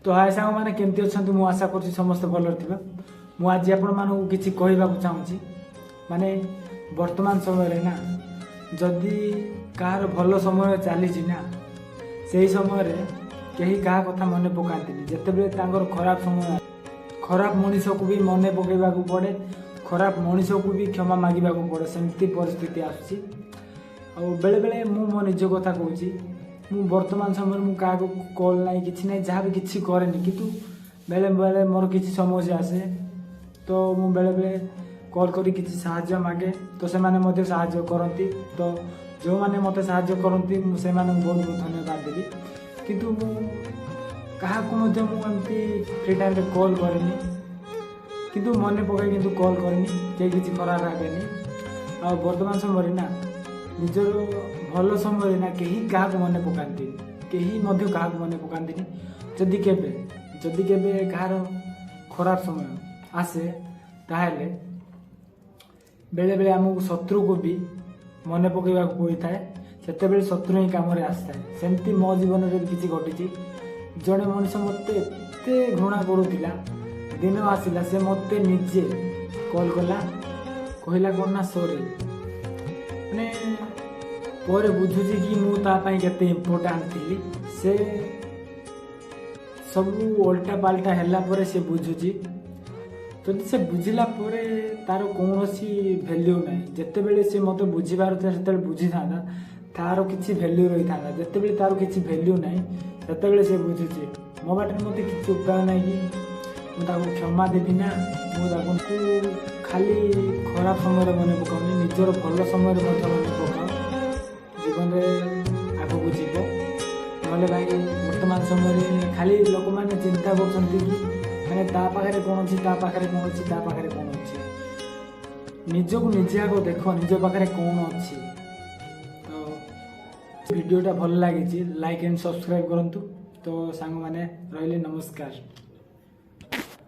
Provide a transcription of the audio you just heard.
ତ ହାଏ ସାଙ୍ଗମାନେ, କେମିତି ଅଛନ୍ତି? ମୁଁ ଆଶା କରୁଛି ସମସ୍ତେ ଭଲରେ ଥିବେ। ମୁଁ ଆଜି ଆପଣମାନଙ୍କୁ କିଛି କହିବାକୁ ଚାହୁଁଛି। ମାନେ ବର୍ତ୍ତମାନ ସମୟରେ ନା, ଯଦି କାହାର ଭଲ ସମୟ ଚାଲିଛି ନା, ସେହି ସମୟରେ କେହି କାହା କଥା ମନେ ପକାନ୍ତିନି। ଯେତେବେଳେ ତାଙ୍କର ଖରାପ ସମୟ, ଖରାପ ମଣିଷକୁ ବି ମନେ ପକାଇବାକୁ ପଡ଼େ, ଖରାପ ମଣିଷକୁ ବି କ୍ଷମା ମାଗିବାକୁ ପଡ଼େ। ସେମିତି ପରିସ୍ଥିତି ଆସୁଛି। ଆଉ ବେଳେବେଳେ ମୁଁ ମୋ ନିଜ କଥା କହୁଛି, ମୁଁ ବର୍ତ୍ତମାନ ସମୟରେ ମୁଁ କାହାକୁ କଲ୍ ନାହିଁ, କିଛି ନାହିଁ, ଯାହା ବି କିଛି କରେନି। କିନ୍ତୁ ବେଳେ ବେଳେ ମୋର କିଛି ସମସ୍ୟା ଆସେ ତ ମୁଁ ବେଳେବେଳେ କଲ୍ କରି କିଛି ସାହାଯ୍ୟ ମାଗେ, ତ ସେମାନେ ମଧ୍ୟ ସାହାଯ୍ୟ କରନ୍ତି। ତ ଯେଉଁମାନେ ମୋତେ ସାହାଯ୍ୟ କରନ୍ତି, ମୁଁ ସେମାନଙ୍କୁ ବହୁତ ବହୁତ ଧନ୍ୟବାଦ ଦେବି। କିନ୍ତୁ ମୁଁ କାହାକୁ ମଧ୍ୟ ମୁଁ ଏମିତି ଫ୍ରି ଟାଇମ୍ରେ କଲ୍ କରେନି, କିନ୍ତୁ ମନେ ପକାଇ କିନ୍ତୁ କଲ୍ କରେନି। କେହି କିଛି ଖରାପ ଭାବେନି। ଆଉ ବର୍ତ୍ତମାନ ସମୟରେ ନା, ନିଜର ଭଲ ସମୟରେ ନା, କେହି କାହାକୁ ମନେ ପକାନ୍ତିନି, କେହି ମଧ୍ୟ କାହାକୁ ମନେ ପକାନ୍ତିନି। ଯଦି କେବେ କାହାର ଖରାପ ସମୟ ଆସେ, ତାହେଲେ ବେଳେବେଳେ ଆମକୁ ଶତ୍ରୁକୁ ବି ମନେ ପକାଇବାକୁ ପଡ଼ିଥାଏ। ସେତେବେଳେ ଶତ୍ରୁ ହିଁ କାମରେ ଆସିଥାଏ। ସେମିତି ମୋ ଜୀବନରେ ବି କିଛି ଘଟିଛି। ଜଣେ ମଣିଷ ମୋତେ ଏତେ ଘୃଣା କରୁଥିଲା, ଦିନ ଆସିଲା ସେ ମୋତେ ନିଜେ କଲ୍ କଲା। କହିଲା କ'ଣ ନା ସରି। ମାନେ ପରେ ବୁଝୁଛି କି ମୁଁ ତା ପାଇଁ କେତେ ଇମ୍ପୋର୍ଟାଣ୍ଟ ଥିଲି। ସେ ସବୁ ଓଲଟା ପାଲଟା ହେଲା ପରେ ସେ ବୁଝୁଛି। ଯଦି ସେ ବୁଝିଲା ପରେ ତାର କୌଣସି ଭ୍ୟାଲ୍ୟୁ ନାହିଁ। ଯେତେବେଳେ ସେ ମୋତେ ବୁଝିପାରୁଥିଲା, ସେତେବେଳେ ବୁଝିଥାନ୍ତା, ତାର କିଛି ଭ୍ୟାଲ୍ୟୁ ରହିଥାନ୍ତା। ଯେତେବେଳେ ତାର କିଛି ଭ୍ୟାଲ୍ୟୁ ନାହିଁ, ସେତେବେଳେ ସେ ବୁଝୁଛି। ମୋ ବାଟରେ ମୋତେ କିଛି ଉପାୟ ନାହିଁ କି ମୁଁ ତାକୁ କ୍ଷମା ଦେବି ନା ମୁଁ ତାକୁ ଖାଲି ଖରାପ ସମୟରେ ମନେ ପକାଉନି, ନିଜର ଭଲ ସମୟରେ ମଧ୍ୟ ମନେ ପକାଅ। ଜୀବନରେ ଆଗକୁ ଯିବ। ନହେଲେ ଭାଇ, ବର୍ତ୍ତମାନ ସମୟରେ ଖାଲି ଲୋକମାନେ ଚିନ୍ତା କରୁଛନ୍ତି କି ମାନେ ତା ପାଖରେ କ'ଣ ଅଛି, ତା ପାଖରେ କ'ଣ ଅଛି, ତା ପାଖରେ କ'ଣ ଅଛି। ନିଜକୁ ନିଜେ ଆଗ ଦେଖ, ନିଜ ପାଖରେ କ'ଣ ଅଛି। ତ ଭିଡ଼ିଓଟା ଭଲ ଲାଗିଛି, ଲାଇକ୍ ଆଣ୍ଡ ସବସ୍କ୍ରାଇବ୍ କରନ୍ତୁ। ତ ସାଙ୍ଗମାନେ, ରହିଲି, ନମସ୍କାର।